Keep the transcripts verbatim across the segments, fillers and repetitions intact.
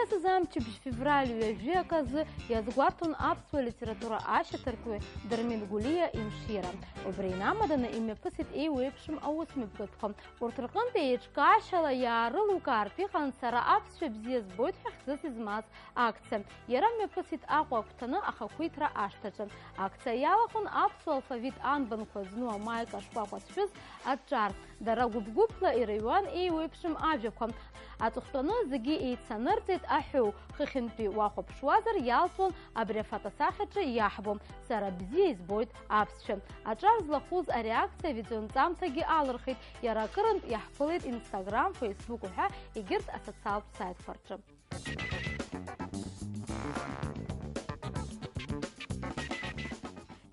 Сызамчыбжь февраль ҩажәи акы азы иазгәарҭон аԥсуа литература ашьаҭаркҩы Дырмит Гәлиа имшира. Убри инамаданы имҩаԥысит еиуеиԥшым аусмҩаԥгатәқәа. Урҭ рҟынтә еиҿкаашьала иаарылукаартә иҟан Сара аԥсшәа бзиа збоит ҳәа хьӡыс измаз акциа. Иара мҩаԥысит Аҟәа агәҭаны ахақәиҭра ашҭаҿы. Акциа иалахәын аԥсуа алфавит анбанқәа зну амаика шкәакәа зшәыз аҿар. Дара гәыԥ-гәыԥла ирыҩуан еиуеиԥшым ажәақәа. Аҵыхәтәаны зегьы еицанырҵеит аҳәоу. Хыхьынтәи уахәаԥшуазар, иалҵуан абри афотосахьаҿы иаҳбо, Сара бзиа избоит аԥсшәа. Аҿар злахәыз ари акциа авидеонҵамҭагьы алырхит, иара акырынтә иаҳԥылеит Instagram, Facebook уҳәа егьырҭ асоциалтә саитқәа рҿы.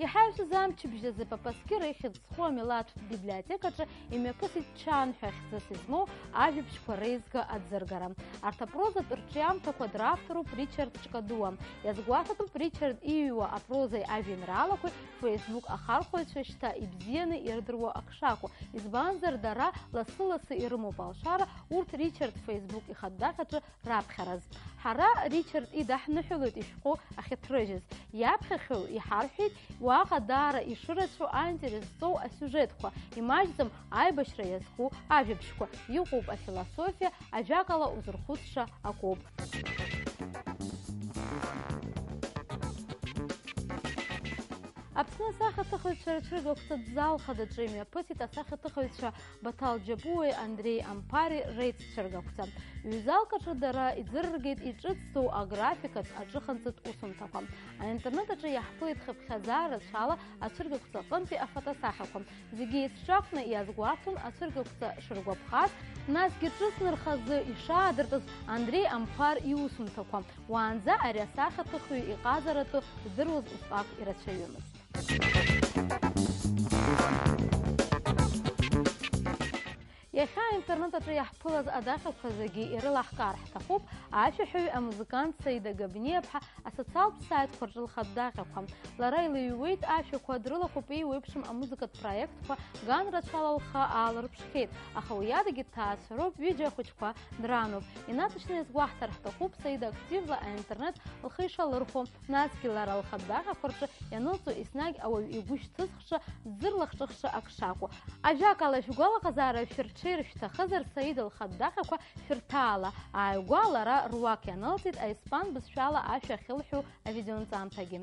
Иҳаҩсыз амчыбжь азы Папасқьыр ихьӡ зху амилаҭтә библиотекаҿы имҩаԥысит Чан ҳәа хьӡыс измоу ажәабжьқәа реизга аӡыргара. Арҭ апрозатә рҿиамҭақәа дравторуп Ричард Ҷкадуа. Иазгәаҭатәуп Ричард иҩуа апрозеи ажәеинраалақәеи Facebook ахархәаҩцәа шьҭа ибзианы ирдыруа ак шакәу, избанзар, дара лассы-лассы ирымоуп алшара урҭ Ричард Facebook ихатә даҟьаҿы раԥхьараз. Ҳара Ричард идаҳныҳәалоит ишәҟәы ахьыҭрыжьыз. Иаԥхьахьоу иҳарҳәеит, уаҟа даара ишырацәоу аинтерес зҵоу асиужетқәа, имаҷӡам аибашьра иазку ажәабжьқәа, иҟоуп афилософиа, ажәакала, узырхәыцша акоуп. Аԥсны асахьаҭыхыҩцәа рцәыргақәҵатә зал хадаҿы имҩаԥысит асахьаҭыхыҩцәа Баҭал Џьапуеи Андреи Амԥари реиццәыргақәҵа. Ҩ-залк аҿы дара иӡырыргеит иҿыцӡоу аграфикатә аҿыханҵатә усумҭақәа. Аинтернет аҿы иаҳԥылеит хыԥхьаӡа рацәала ацәыргақәҵа аҟынтәи афотосахьақәа. Зегьы еицҿакны иазгәарҭон ацәыргақәҵа шыргәаԥхаз, насгьы ҿыцны рхазы ишаадыртыз Андреи Амԥар иусумҭақәа. Уаанӡа ари асахьаҭыхҩы иҟазаратәы здыруаз усҟак ирацәаҩымызт. Иахьа аинтернет аҿы иаҳԥылаз адаҟьақәа зегьы ирылаҳкаар ҳҭахуп ашәаҳәаҩ амузыкант Саида Габниаԥҳа асоциалтә саитқәа рҿы лхатә даҟьақәа. Лара илыҩуеит ашәақәа, дрылахәуп еиуеиԥшым амузыкатә проектқәа, ган рацәала лхы аалырԥшхьеит, аха уи адагьы дҭаацәароуп, ҩыџьа ахәыҷқәа дрануп. Инаҵшьны иазгәаҳҭар ҳҭахуп Саида активла аинтернет лхы ишалырхәо, насгьы лара лхатә даҟьақәа рҿы ианылҵо еснагь ауаҩ игәы шьҭызхша, дзырлахҿыхша ак шакәу. Ажәакала, шәгәалаҟазаара шәырҽеир шәҭахызар, Саида лхатә даҟьақәа шәырҭаала, ааигәа лара руак ианылҵит аиспан бызшәала ашәа ахьылҳәо авидеонҵамҭагьы.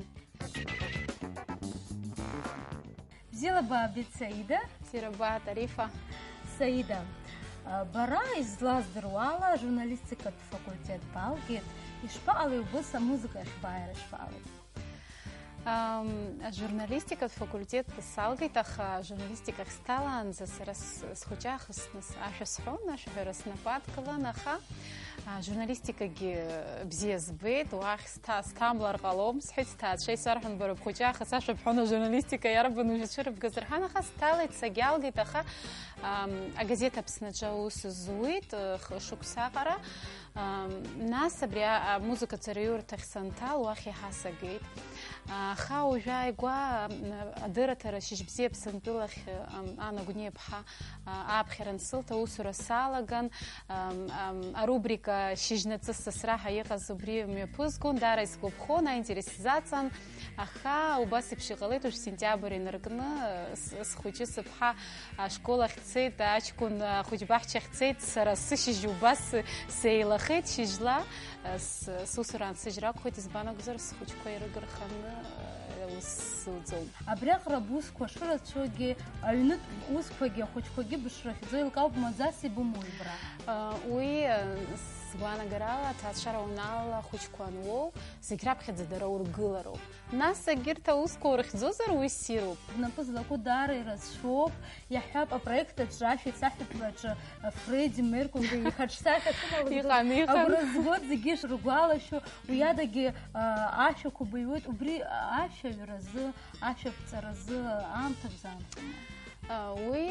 Бзиала баабеит, Саида. Бзиара баат, Арифа. Саида, а, бара излаздыруа ала, ажурналистикатә факультет балгеит. Ишԥаҟалеи убыс амузыка ахь бааира шԥаҟалеи? Ам, ажурналистикатә факультет салгеит, аха ажурналистика ахь сҭалаанӡа сара с-, схәыҷы аахыс нас ашәа сҳәон, ашәаҳәара снапы адкылан, аха, а, журналистикагьы бзиа збеит, уахь сҭа-, сҭамлар ҟалом, сҳәеит, сҭаацәа исарҳәон, бара бхәыҷы аахыс ашәа бҳәон, ажурналистика иарбан уажә ицәырыбгаз рҳәан, аха сҭалеит, сагьалгеит, аха, ам, агазеҭ Аԥсны аҿы аус зуит, х-, шықәсаҟара. Ам, нас абри а-, амузыкатә ҵараиурҭахь санҭал, уахь иаҳа сагеит. Аха уажәы ааигәа, ам, адырраҭара Шьыжьбзиа Аԥсынтәылахь, ам, Ана Гәниаԥҳа, а, ааԥхьара ансылҭа аусура салаган, ам, ам, арубрика Шьыжьнаҵы сасра ҳәа иҟаз убри мҩаԥызгон, даара исгәаԥхон, аинтерес сзаҵан. Аха убас еиԥш иҟалеит, уажә сентиабр инаркны, с-, схәыҷы сыԥҳа ашкол ахь дцеит, аҷкәын ахәыҷбаҳчахь дцеит, сара сышьыжь убас сеилахеит шьыжьла, с-, сусура ансыжьра акәхоит, избан акәзар, схәыҷқәа ирыгырханы, аус сылҵом. Абриаҟара бусқәа шырацәоугьы, аҩнытә усқәагьы, ахәыҷқәагьы бышрыхьӡо еилкаауп, маӡас ибымоу ибра? Уи, сгәаанагарала, аҭаацәара уанаала ахәыҷқәа ануоу, зегь раԥхьаӡа дара ургылароуп. Нас егьырҭ аусқәа урыхьӡозар, уи ссируп. Бнапы злаку даара ирацәоуп, иаҳҳәап, апроект аҿы, ашәи сахьатәи аҿы, Фредди Меркури ихаҿсахьа шыналыгӡоз. Иҟан, иҟан. Агәра згоит зегьы шрыгәалашәо, уи адагьы, а, ашәақәа быҩуеит, убри ашәаҩразы, ашәаԥҵаразы аамҭа бзаанхома? Уи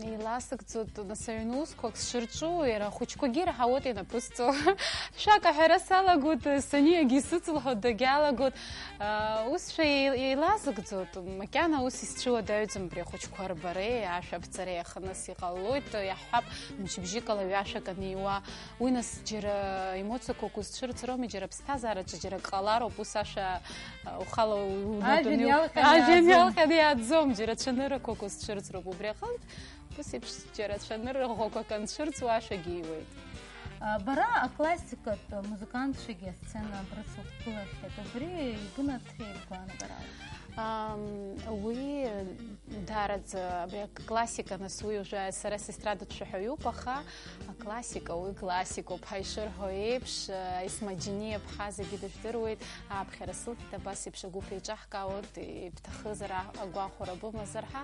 еиласыгӡоит, нас, аҩны усқәак сшырҿу, иара ахәыҷқәагьы ираҳауеит ианаԥысҵо. Шәак аҳәара салагоит, саниагьы исыцылҳәо дагьалагоит. Усшәа еилазыгӡоит, макьана ус исцәыуадаҩӡам абри ахәыҷқәа рбареи ашәаԥҵареи, аха нас иҟалоит, иаҳҳәап, мчыбжьык ала ҩашәак аниуа, уи нас џьара емоциақәак узцәырҵроми, џьара аԥсҭазаараҿы џьара ак ҟалароуп, ус ашәа ухала уҩнатәаны иуп. Ажәҩан иалҟьаны иааӡом, џьара цәаныррақәак узцәырҵроуп, убри аҟынтә ус еиԥш џьара цәанырра ӷәӷәақәак анцәырҵуа ашәагьы иуеит. Бара аклассикатә музыкантцәагьы асцена брыцықәгылахьеит, убри ибынаҭеи бгәаанагарала? Уи даараӡа абри аклассика, нас, уи уже сара сестрадатә шәаҳәаҩуп, аха аклассика уи классикоуп ҳәа ишырҳәо еиԥш, Исма Џьениа-ԥҳа зегьы дыжәдыруеит, ааԥхьара сылҭеит, абас еиԥш агәыԥ еиҿаҳкаауеит, ибҭахызар агәахәара бымазар ҳәа.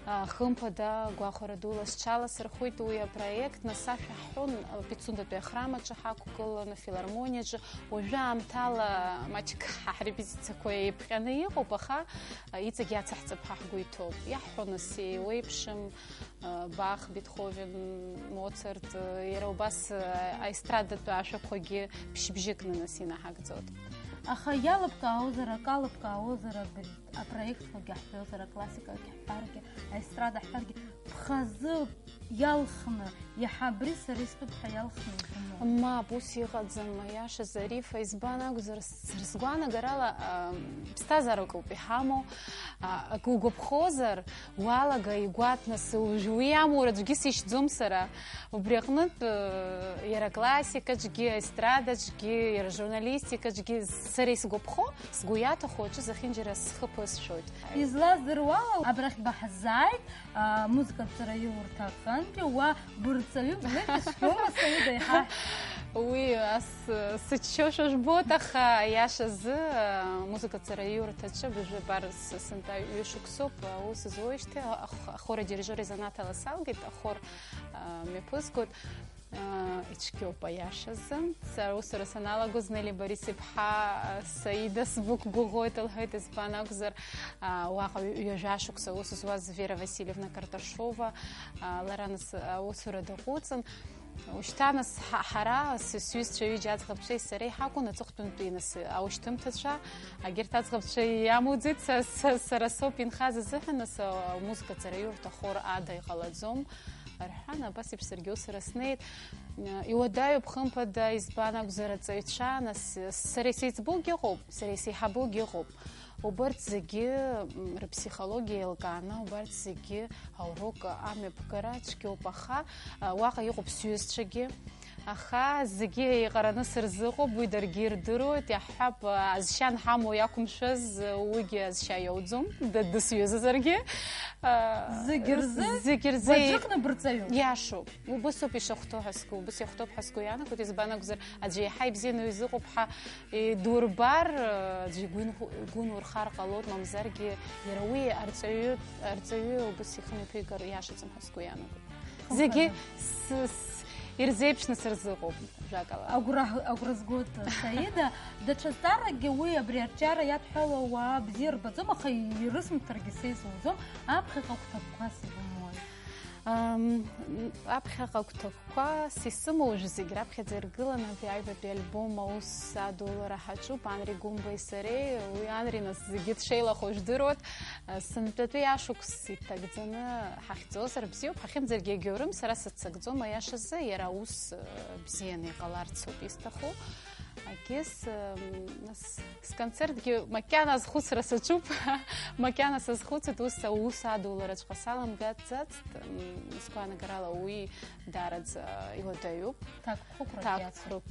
Хымԥада, гәахәара дула сҽаласырхәит уи апроект, нас ашәа ҳҳәон Пицундатәи ахрам аҿы ҳақәгыланы, афилармониаҿы, уажәы аамҭала маҷк ҳа ҳрепетициақәа еиԥҟьаны иҟоуп, аха иҵегь иацаҳҵап ҳәа ҳгәы иҭоуп. Иаҳҳәо, нас, еиуеиԥшым, Бах, Бетховен, Моцарт, иара убас аестрадатәи ашәақәагьы ԥшьбжьыкны, нас, инаҳагӡоит. Аха иалыбкаауазар, акалыбкаауазар, абри апроектқәагьы ҳҳәозар, аклассикагьы ҳҳәаргьы, аестрада ҳҳәаргьы, бхазы иалхны, иаҳа абри сара истәуп ҳәа иалхны ибымоу? Мап, ус иҟаӡам, аиашазы, Арифа, избан акәзар, сара сгәаанагарала, а, ԥсҭазаарак ауп иҳамоу, а, акы угәаԥхозар, уалага, игәаҭ, нас, уи амура аӡәгьы сишьӡом сара. Убри аҟнытә, э, иара аклассикаҿгьы, аестрадаҿгьы, иара ажурналистикаҿгьы сара исгәаԥхо, сгәы иаҭаху аҿы зехьынџьара схы ԥысшәоит. Излаздыруала, абрахь баҳзааит, а, музыкатә ҵараиурҭа аҟынтәи, уа бырҵаҩы, блеит, исҳәома, Саида, иҳаҳ-? Уи ас, сыччошәа жәбоит, аха иашазы, а, музыкатә ҵараиурҭаҿы абыржәы абар с-, сынтәа ҩышықәсоуп, а, аус зуеижьҭеи, а, ах-, ахор адирижиор изанааҭ ала салгеит, ахор, а, мҩаԥызгоит. Аа, ицәгьоуп, аиашазы. Сара аусура саналагоз, Нели Борис-иԥҳа, Саида, сбықәгәыӷуеит, лҳәеит, избан акәзар, аа, уаҟа ҩ-, ҩажәа шықәса аус зуаз Вера Васильевна Карташова, аа, лара, нас, аусура даҟәыҵын. Ушьҭа, нас, ҳа-, ҳара, сы-, сҩызцәа ҩыџьа аӡӷабцәеи сареи ҳакәын аҵыхәтәантәи, нас, аушьҭымҭацәа. Егьырҭ аӡӷабцәа иамуӡеит, са, са, сара соуп инхаз азыҳәан, нас, амузыка ҵараиурҭа ахор ада иҟалаӡом. Рҳәан, абас еиԥш саргьы усура снеит. Иуадаҩуп, хымԥада, избан акәзар, аҵаҩцәа, нас, сара исеиҵбугьы ыҟоуп, сара исеиҳабугьы ыҟоуп. Убарҭ зегьы, м, рыԥсихологиа еилкааны, убарҭ зегьы аурок амҩаԥгара цәгьоуп, аха, а, уаҟа иҟоуп сҩызцәагьы. Аха зегьы еиҟараны сырзыҟоуп, уи даргьы ирдыруеит, иаҳҳәап, азшьа анҳамоу иақәымшәаз, уигьы азшьа иоуӡом, д-, дысҩызазаргьы. Зегь рзы зегь рзы баӡәыкны бырҵаҩуп. Иашоуп. Убысоуп ишахәҭоу ҳәа сгәы, убыс иахәҭоуп ҳәа сгәы иаанагоит, избан акәзар, аӡәы еиҳа ибзианы уизыҟоуп ҳәа идурбар, аӡәы игәы инху-, игәы нурхар ҟалоит, мамзаргьы иара уи арҵаҩы, арҵаҩы убыс ихы мҩаԥигар иашаӡам ҳәа сгәы иаанагоит. Зегьы с-, с-, ирзеиԥшны сырзыҟоуп, жәакала. Агәра, агәра згоит, Саида. Даҽа зҵааракгьы уи абри арҿиара иадҳәало ауаа бзиа рбаӡом, аха ирысмҭаргьы са исуӡом, аԥхьаҟа агәҭакқәа сыбымои? Ам, аԥхьаҟа агәҭакқәа сисымоу уажәы зегь раԥхьаӡа иргыланы абри аҩбатәи альбом аус адулара ҳаҿуп, Анри Гәымбеи сареи. Уи Анри, нас, зегьы дшеилахәу жәдыруеит. Сынтәатәи ашықәс иҭагӡаны ҳахьӡозар бзиоуп, ҳахьымӡаргьы егьаурым, сара сыццакӡом, аиашазы, иара аус, э, бзианы иҟаларц ауп исҭаху. Агьыс, э, м, с-, сконцертгьы макьана азхәыцра саҿуп, макьана сазхәыцит, ус аус адулараҵәҟьа саламгаӡацт, м, сгәаанагарала уи даараӡа иуадаҩуп. Ҭакԥхықәрагьы ацуп.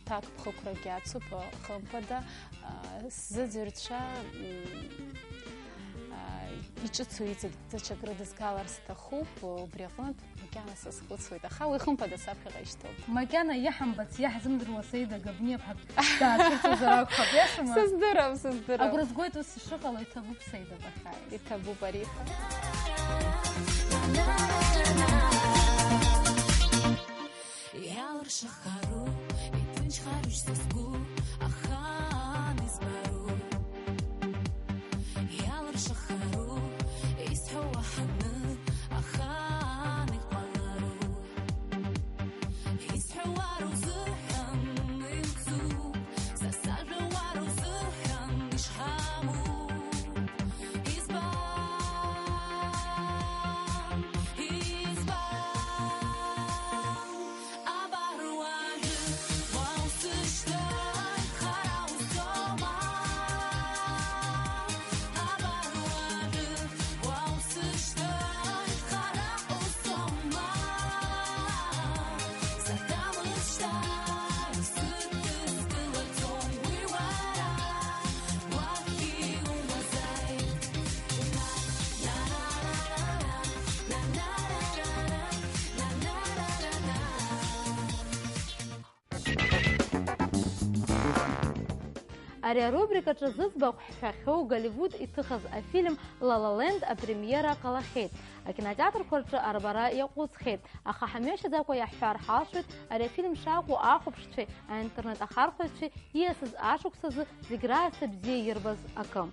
Ҭакԥхықәрагьы ацуп, хымԥада, а, сзыӡырҩцәа, м, а, иҿыцу иҵегь даҽак рыдызгалар сҭахуп, убри аҟынтә макьана сазхәыцуеит, аха уи хымԥада саԥхьаҟа ишьҭоуп. Макьана иаҳамбац, иаҳзымдыруа Саида Габниаԥҳа даацәырҵуазар акәхап, иашоума? Сыздырам, сыздырам. Агәра згоит ус ишыҟало, иҭабуп Саида бахьааиз. Иҭабуп, Арифа. Иалыршахару, иҭынчхарушь са сгәы, ахаан избару. Иалыршахару, исҳәо уаҳа Ари арубрикаҿы зыӡбахә ҳҳәахьоу Голливуд иҭыхыз афильм La La Land апремиера ҟалахьеит. Акинотеатрқәа рҿы арбара иаҟәыҵхьеит, аха ҳамҩашьаӡакәа иаҳҳәар ҳалшоит ари афильм шакәу ахәаԥшцәеи аинтернет ахархәаҩцәеи ииасыз ашықәсазы зегь раасҭа бзиа ирбаз акы.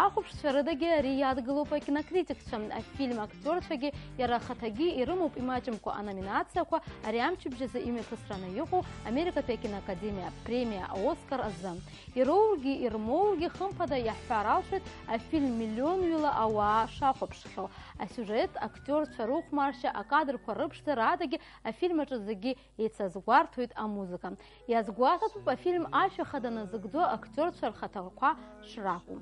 Ахәаԥшцәа рыдагьы ари иадгылоуп акинокритикцәа, афильм актиорцәагьы иара ахаҭагьы ирымоуп имаҷымкәа аноминациақәа, ари амчыбжь азы имҩаԥысраны иҟоу Америкатәи акиноакадемиа премиа Оскар азы. Ироугьы ирмоугьы, хымԥада, иаҳҳәар алшоит афильм миллионҩыла ауаа шахәаԥшхьоу. Асиужет, актиорцәа рыхәмаршьа, акадрқәа рыԥшӡара адагьы афильм аҿы зегьы еицазгәарҭоит амузыка. Иазгәаҭатәуп афильм ашәа хада назыгӡо актиорцәа рхаҭақәа шракәу.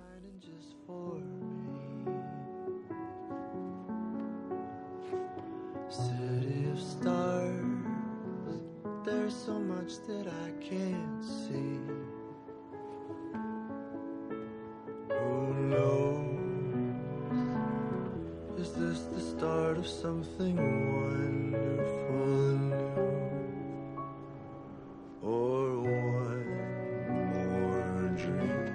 City of stars, there's so much that I can't see. Who knows? Is this the start of something wonderful new? Or one more dream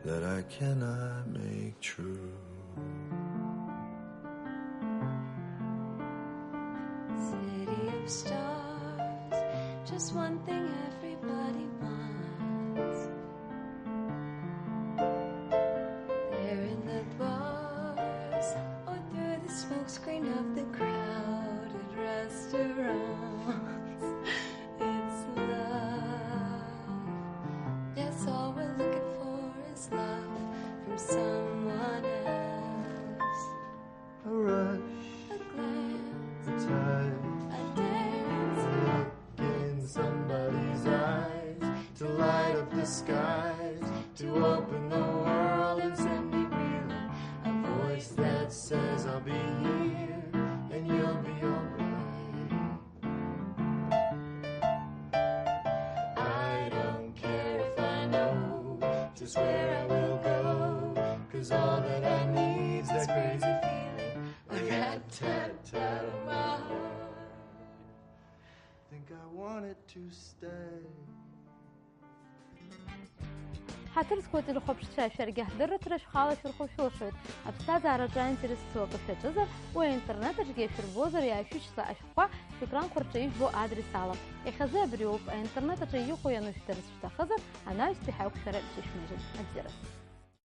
that I cannot make true? City of stars, just one thing everybody wants. There in the bars or through the smokescreen of the crowded restaurants. It's love. Yes, all we're looking for is love from someone else. A rush, a glance, a touch, a dance, a look in somebody's eyes, to light up the skies, to open the world and send me reeling. A voice that says, "I'll be here and you'll be alright." I don't care if I know just where I will go, 'cause all that I need's that crazy feeling, a rat-tat-tat on my heart. Think I want it to stay. Ҳаҭыр зқәу ателехәаԥшцәа, шәаргьы ҳдырраҭара шәхала шәырхәы шәылшоит. Аԥсҭазаараҿы аинтерес зцу акы шәаҿызар, уи аинтернет аҿгьы ишәырбозар, иаашәышьҭла ашәҟәқәа шәекранқәа рҿы ижәбо адрес ала. Иахьазы абриоуп, аинтернет аҿы иҟоу иану шәдырц шәҭахызар, анаҩстәи ҳаиқәшәара шәышәмыжьын. Абзиараз.